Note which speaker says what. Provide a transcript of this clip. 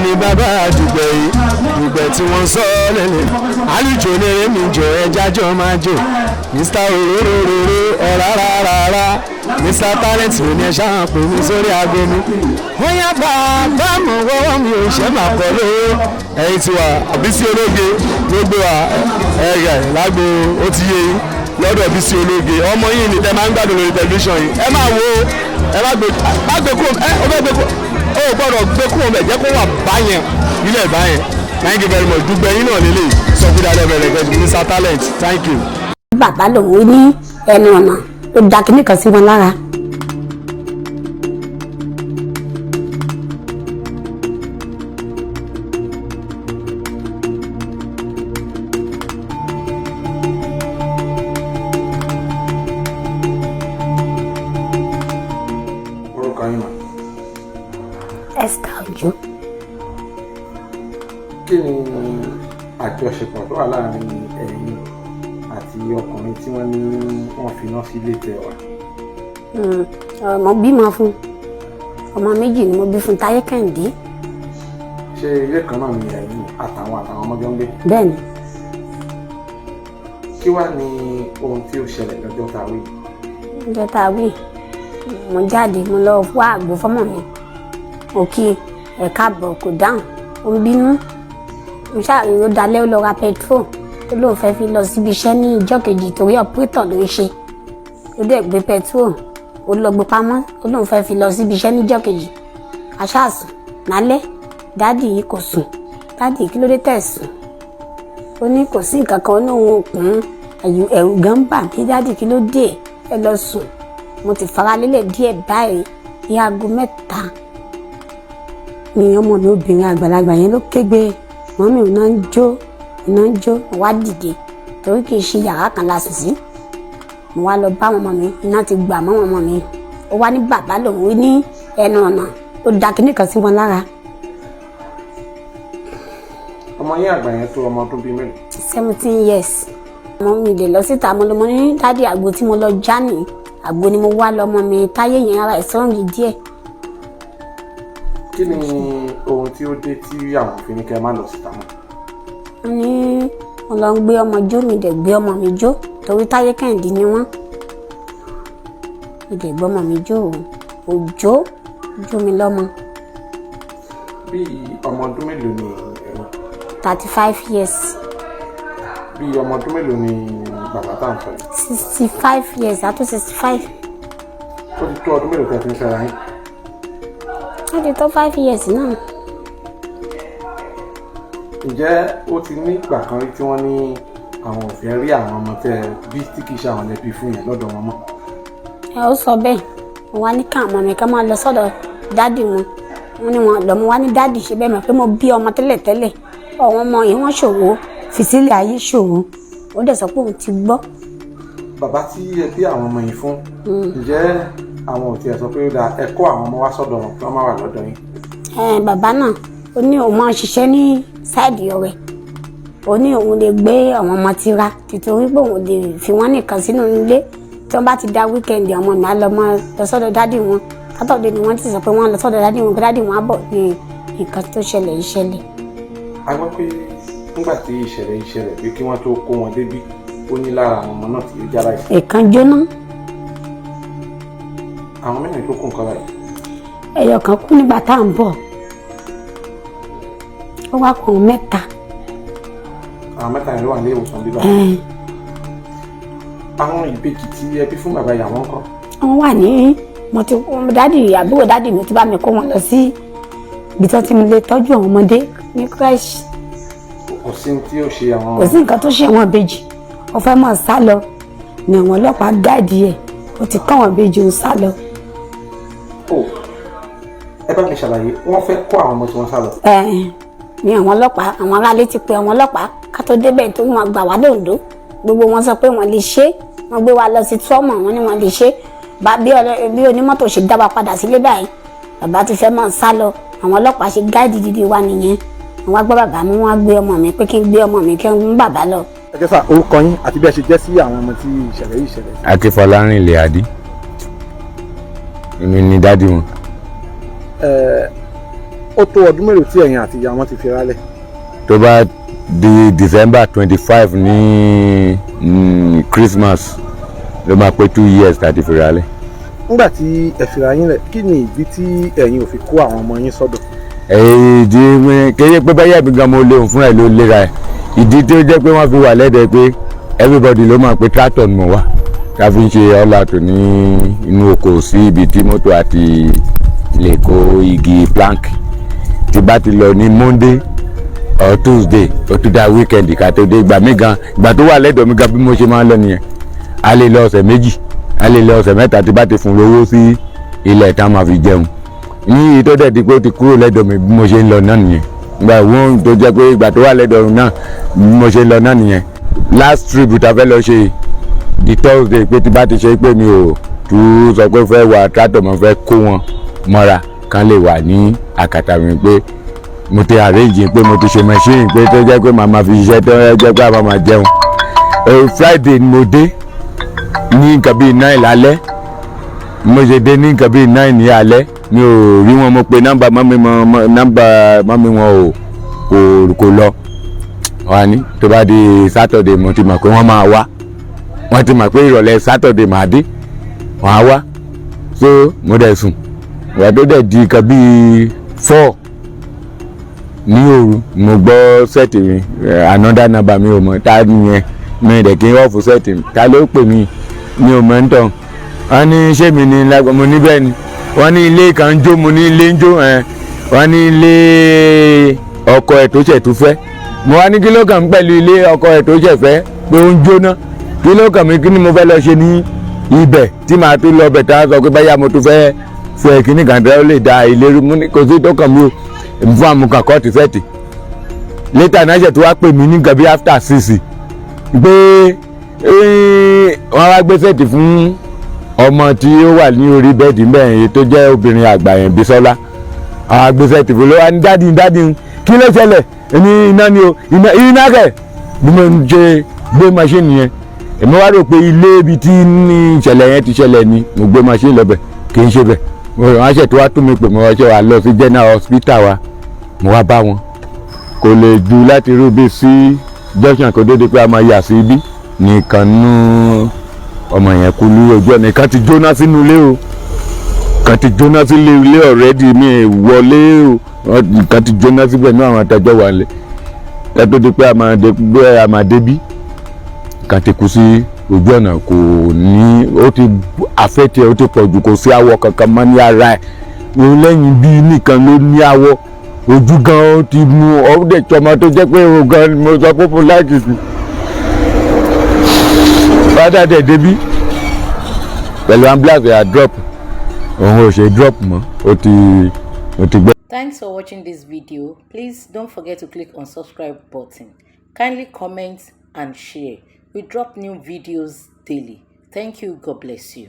Speaker 1: Ní bàbá Dùgbẹ̀ yìí, Dùgbẹ̀ tí wọ́n sọ lẹ́lẹ̀. Àlùjò lérè mi jò, ẹja jọ máa jò. Mr Òróróróró ọ̀rárárárá, Mr Talent ò ní ẹ ṣáà pè mí sórí aago mi. Wọ́n yá bàbá mọ̀ wọ́wọ́ mi ò ṣẹ́ máa kọ́ lówó. Ẹ̀yin ti wà Bísí Ológe gbogbo wa ẹ̀rẹ̀ lágbo, ó ti yé yín lọ́dọ̀ Bísí Ológe. Ọmọ yìí ni tẹ máa ń gbádùn lórí tẹlifíṣàn yìí. Ẹ máa wo, ẹ má gbé, má gbé kúrò, ẹ ó fẹ́ gbé kúrò, ó gbọ́dọ̀ gbé kúrò mẹ́, jẹ́ kó wà báyẹn ilẹ̀ báyẹn. Thank you very much. Dùgbẹ̀ yín náà lélẹ̀ sọ fún dáadáa bẹ̀rẹ̀ kẹ́jú Mr Talent, thank you.
Speaker 2: Bàbá lòun ní ẹnu ọ̀nà, ó da kinní kan sí wọn lára.
Speaker 3: Orúkọ yín mà?
Speaker 2: Esther Ojo.
Speaker 3: Kí ni àjọṣepọ̀ tó wà láàrin ẹ̀yin àti ọkùnrin tí wọ́n ní wọ́n finá sílé tẹ̀ wá?
Speaker 2: Ọmọ bímọ fún, ọmọ méjì ni mo bí fún, Táyé, Kẹ́hìndé.
Speaker 3: Ṣé ilé kan náà ni ẹ̀yin àtàwọn ọmọ jọ ń gbé?
Speaker 2: Bẹ́ẹ̀ ni.
Speaker 3: Kí wàá ní ohun tí ó ṣẹlẹ̀ lọ́jọ́ tá a wí?
Speaker 2: Ọjọ́ tá a wí, mo jáde, mo lọ wá àgbo fọ́mọ mi. Mo kí ẹ káàbọ̀, kò dáhùn, ó ń bínú. Mo ṣáà ó dalẹ́, ó lọ ra petrol, ó lóun fẹ́ fi lọ síbi iṣẹ́ ní ìjọ́ kejì torí operator ló ń ṣe. Ó dẹ̀ gbé petrol, ó lọ gbé pamọ́, ó lóun fẹ́ fi lọ síbi iṣẹ́ níjọ́ kejì. Aṣáàsùn lálẹ́, daddy yìí kò sùn. Daddy, kí ló dé tẹ̀ sùn? Ó ní kò sí nǹkan kan, ó ní òun ò kún, ẹ̀rù gan bà mí. Daddy, kí ló dé? Ẹ lọ sùn. Mo ti fara lélẹ̀ díẹ̀ báyìí, ní aago 3 ni ọmọ mi obìnrin àgbàlagbà yẹn ló kégbe, "Mummy, iná ń jó, iná ń jó." Mo wá dìde torí kì í ṣe yàrá kan la sùn sí. Mo wá lọ bá ọmọ mi, iná ti gbà mọ́ ọmọ mi. Ó wá ní bàbá lòun ní ẹnu ọ̀nà, ó da kinní kan sí wọn lára.
Speaker 3: Ọmọ yín àgbà yẹn tó ọmọ ọdún bíi mélòó?
Speaker 2: 17 years. Ọmọ mi lè lọ síta. Mo lọ, mo ní, "Daddy, àgbo tí mo lọ já ní àgbo ni mo wá lọ." Ọmọ mi Táyé yẹn, ara ẹ̀ sọ́ọ̀rì díẹ̀.
Speaker 3: Kí ni ohun tí ó dé tí àwọn fi ní kẹ́ ẹ má lọ síta mọ́?
Speaker 2: Wọ́n ní wọ́n lọ ń gbé ọmọ jó, mi dẹ̀ gbé ọmọ mi jó torí Táyé, Kẹ́hìndé ni wọ́n. Mi dẹ̀ gbé ọmọ mi jó o, òjó jó mi lọ́mọ.
Speaker 3: Bí ọmọ ọdún mélòó ni ẹ̀yin?
Speaker 2: 35 years.
Speaker 3: Bí ọmọ ọdún mélòó ni bàbá tá à ń sọ yìí?
Speaker 2: 65 years, àtó 65.
Speaker 3: Ó ti tó ọdún mélòó tẹ́ ti ń fẹ́ra yín?
Speaker 2: Ó ti tó 5 years náà.
Speaker 3: Ǹjẹ́ ó ti ní ìgbà kan rí tí wọ́n ní àwọn ò fẹ́ rí àwọn ọmọ tẹ́ ẹ bí tí kì í ṣe àwọn ẹbí fún yẹn lọ́dọ̀ wọn mọ́?
Speaker 2: Ẹ ó sọ bẹ́ẹ̀. Mo wá ní ká àwọn ọmọ mi ká máa lọ sọ́dọ̀ daddy wọn. Wọ́n ní wọn lọ. Mo wá ní, "Daddy, ṣe bẹ́ẹ̀ mọ̀ pé mo bí ọmọ tẹ́lẹ̀tẹ́lẹ̀? Àwọn ọmọ yìí, wọ́n ṣòro fi sílẹ̀, ayé ṣòro." Ó dẹ̀ sọ pé òun ti gbọ́.
Speaker 3: Bàbá tí ẹ bí àwọn ọmọ yìí fún, ǹjẹ́ àwọn ò tiẹ̀ sọ pé ó dáa, ẹ kó àwọn ọmọ wá sọ́dọ̀ wọn kí wọ́n má wà lọ́dọ̀ yín?
Speaker 2: Ẹ bàbá náà, ó ní òun máa ń ṣiṣẹ́ ní side ọ̀rẹ́, ó ní òun lè gbé àwọn ọmọ tira títorí pé òun lè fi wọ́n nìkan sínú ilé. Tí wọ́n bá ti da weekend, àwọn ọmọ mi á lọ máa lọ sọ́dọ̀ daddy wọn. Saturday ni wọ́n ti sọ pé wọ́n lọ sọ́dọ̀ daddy wọn, pé daddy wọn á bọ̀ ní nǹkan tó ṣẹlẹ̀ yìí ṣẹlẹ̀.
Speaker 3: A gbọ́ pé nígbà tí ìṣẹ̀lẹ̀ yìí ṣẹlẹ̀, pé kí wọ́n tó kó wọn débí, ó ní lára àwọn ọmọ náà tí ó jáláìsí.
Speaker 2: Ìkan jóná.
Speaker 3: Àwọn mẹ́rin tó kù nǹkan báyìí?
Speaker 2: Ẹyọ kan kú nígbà tá à ń bọ̀, ó wá kàn mẹ́ta.
Speaker 3: Àwọn mẹ́ta yẹn ló wà ní ìwòsàn bíbá?
Speaker 2: Ẹn.
Speaker 3: Àwọn ìbejì tí ẹ bí fún bàbá ìyàwó ńkọ́?
Speaker 2: Wọ́n wà ní, mo ti daddy, àbúrò daddy mi ti bá mi kó wọn lọ sí ibi tí wọ́n ti lè tọ́jú àwọn ọmọdé ní crèche.
Speaker 3: Kò sí ní tí ó ṣe àwọn?
Speaker 2: Kò sí nǹkan tó ṣe àwọn ìbejì. Ó fẹ́ máa sá lọ ni àwọn ọlọ́pàá guide ẹ̀, ó ti kọ́ àwọn ìbejì òun sá lọ.
Speaker 3: Ó ẹ bá mi ṣàlàyé, wọ́n fẹ́ kó àwọn ọmọ tí wọ́n sá lọ?
Speaker 2: Ẹ ní àwọn ọlọ́pàá, àwọn aráalé ti pe àwọn ọlọ́pàá ká tó débẹ̀ torí wọ́n gbà wá lóńdó. Gbogbo wọn sọ pé wọ́n lè ṣe é. Wọ́n gbé wa lọ sí trauma, wọ́n ní wọ́n lè ṣe é. Bá bí bí onímọ́tò ṣe dá wa padà sílé báyìí, bàbá ti fẹ́ máa sá lọ, àwọn ọlọ́pàá ṣe guide dídí wa nìyẹn. Wọ́n wá gbọ́ bàbá mú, wọ́n á gbé ọmọ mi pé kí n gbé ọmọ mi, kí n mú bàbá lọ.
Speaker 3: Ẹ jẹ́ sà, orúkọ yín àti bí ẹ ṣe jẹ́ sí àwọn ọmọ tí ìṣẹ̀lẹ̀ yìí ṣẹlẹ̀ sí.
Speaker 4: Akínfọlárìn lè àdí, èmi ni daddy wọn.
Speaker 3: Ẹ. Ó tó ọdún mélòó tí ẹ̀yin àti ìyá wọn ti fi rálẹ̀?
Speaker 4: Tó bá di December 25 ní Christmas ló máa pé 2 years tá a ti fi rálẹ̀.
Speaker 3: Nígbà tí ẹ fira yín lẹ̀, kí ni ìdí tí ẹ̀yin ò fi kó àwọn ọmọ yín sọ́dọ̀?
Speaker 4: Ìdí kéye pé báyà mi gan mo léwu fúnra ẹ̀ ló léra ẹ̀. Ìdí tó jẹ́ pé wọ́n fi wà lẹ́dẹ̀ẹ́ pé everybody ló mọ̀ pé tractor ni mo wà ká fi ń ṣe all out ní inú oko sí ibi tí mọ́tò àti lè kó igi plank. Tí bá ti lọ ní Monday or Tuesday, ó tún dá weekend ká tó dé. Ìgbà mi gan, ìgbà tó wà lẹ́dọ̀ mi gan, bí mo ṣe máa ń lọ nìyẹn. A lè lọ ọ̀sẹ̀ 2, a lè lọ ọ̀sẹ̀ 3 tí bá ti fún lówó sí ilẹ̀ tá a máa fi jẹun. Ní èyí tó dẹ̀ di pé ó ti kúrò lẹ́dọ̀ mi, bí mo ṣe ń lọ náà nìyẹn. Ìgbà wọn tó jẹ́ pé ìgbà tó wà lẹ́dọ̀ mi náà, bí mo ṣe ń lọ náà nìyẹn. Last trip tá a fẹ́ lọ ṣe di Thursday, pé tí bá ti ṣe pé mi ò tún sọ pé fẹ́ wà tractor mo fẹ́ kó wọn mọ́ra kán lè wà ní àkàtà mi, pé mo ti arrange, pé mo ti ṣe machine, pé tó jẹ́ pé màá ma fi ṣiṣẹ́, tó jẹ́ pé àmà máa jẹun. Friday ni mo dé ní nǹkan bíi 9 lálẹ́. Mo ṣe dé ní nǹkan bíi 9 ní alẹ́, mi ò rí wọn. Mo pe nọ́mbà mummy mọ́, nọ́mbà mummy wọn ò kò lọ. Wọ́n á ní tó bá di Saturday, mo ti mọ̀ pé wọ́n máa wá. Wọ́n ti mọ̀ pé ìrọ̀lẹ́ Saturday máa dé, wọ́n á wá. So mo dẹ̀ sùn. Ìgbà tó dẹ̀ di nǹkan bíi 4 ní òru, mo gbọ́ set mi, another number, mi ò mọ̀ tá nìyẹn. Mi dẹ̀ kí n off set mi. Ta ló pè mí? Mi ò mọ̀ ń tàn. Wọ́n ní ṣé mi ní lágbọ́n? Mo ní bẹ́ẹ̀ ni. Wọ́n ní ilé kan ń jó. Mo ní ilé ń jó ẹ̀. Wọ́n ní ilé ọkọ ẹ̀ tó ṣẹ̀ tó fẹ́. Mo wá ní kí ló kàn mí pẹ̀lú ilé ọkọ ẹ̀ tó ṣẹ̀ fẹ́ pé ó ń jóná? Kí ló kàn mí? Kí ni mo fẹ́ lọ ṣe ní ibẹ̀ tí màá tún lọ bẹ̀ tá a sọ pé báyà mo tún fẹ́ fẹ́ kíní kan tó lè da ìlérí mú ní? Kò sí tó kàn mí o. Èmi fún àmukàn cut set. Later náà ṣe tó wá pè mí ní nǹkan bí after 6 pé wọ́n wá gbé set fún ọmọ tí ó wà ní orí bed mbẹ́ tó jẹ́ obìnrin àgbà yẹn, Bísọ́lá. Àwọn agbé set fún ló wá ní, "Daddy, daddy, kí ló ṣẹlẹ̀?" Ní iná ni o, iná, iná kẹ̀. Bí mo ń ṣe gbé machine yẹn, èmi wá rò pé ilé ibi tí ní ìṣẹ̀lẹ̀ yẹn ti ṣẹlẹ̀ ni. Mo gbé machine lọ́bẹ̀, kì í ṣe bẹ̀. Mo rò wọ́n ṣe tó wá tún mi pè. Mo wá ṣe wà lọ sí general hospital wa, mo wá bá wọn. Kò lè ju láti rúbi sí junction kó dédé pé a máa yà sí ibi nìkan nú ọmọ yẹn kú ní ojú ọ̀nà. Ìkan ti jóná sínú ilé o, kan ti jóná sílé ilé already. Mi wọlé o, kan ti jóná síbẹ̀ ní àwọn adájọ́ wà lẹ̀ ẹ tó di pé a máa débí, kan ti kú sí ojú ọ̀nà. Kò ní ó ti àfẹ́tì ẹ̀, ó ti pọ̀ jù, kò sí awọ kankan mọ́ ní ara ẹ̀. Lẹ́yìn bí nìkan ló ní awọ ojú gan. Ó ti mú ọ dẹ̀ tsọmọ tó jẹ́ pé o gan mo sọ pé mo like sí. Father dẹ̀ débí pẹ̀lú ambulance ẹ̀ drop, òun ò ṣe drop mọ́, ó ti gbẹ́.
Speaker 5: Thanks for watching this video. Please don't forget to click on subscribe button. Kindly comment and share. We drop new videos daily. Thank you. God bless you.